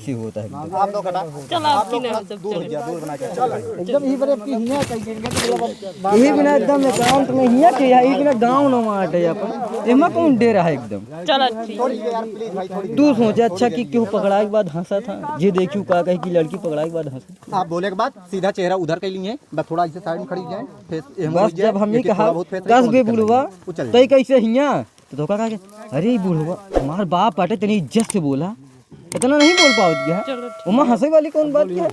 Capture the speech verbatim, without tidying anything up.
ऐसे होता है एकदम। आप लोग हटा। चल, आप आपकी लोग नहीं, हम सब दूर हो चले। गया, दूर बना के चल। एकदम यही पर आपकी हिया कहीं गिर गया तो मतलब अब यही बिना एकदम एकांत में हिया के, यही बिना गाँव न माटे अपन। एमा कौन डेरा है एकदम। चल, अच्छी। थोड़ी देर यार, please भाई, थोड़ी तू देर। सोचे, अच्छा कि क्यों पकड़ाए के बाद हंसा था, जे देखियो का कहे कि लड़की पकड़ाए के बाद हंसा। आप बोले के बाद सीधा चेहरा उधर के लिए, बस थोड़ा इसे side में खड़ी जाए, face ये बस, जब हम ही कहा, कस बे बुढ़वा, तई कैसे हिया? तो धोखा खा के, "अरे बुढ़वा, हमार बाप बाटे, तनी इज्जत से बोला, इतना नहीं बोल पावत क्या?" चलो, ठीक। ओमा हंसे वाली कौन बात क्या है?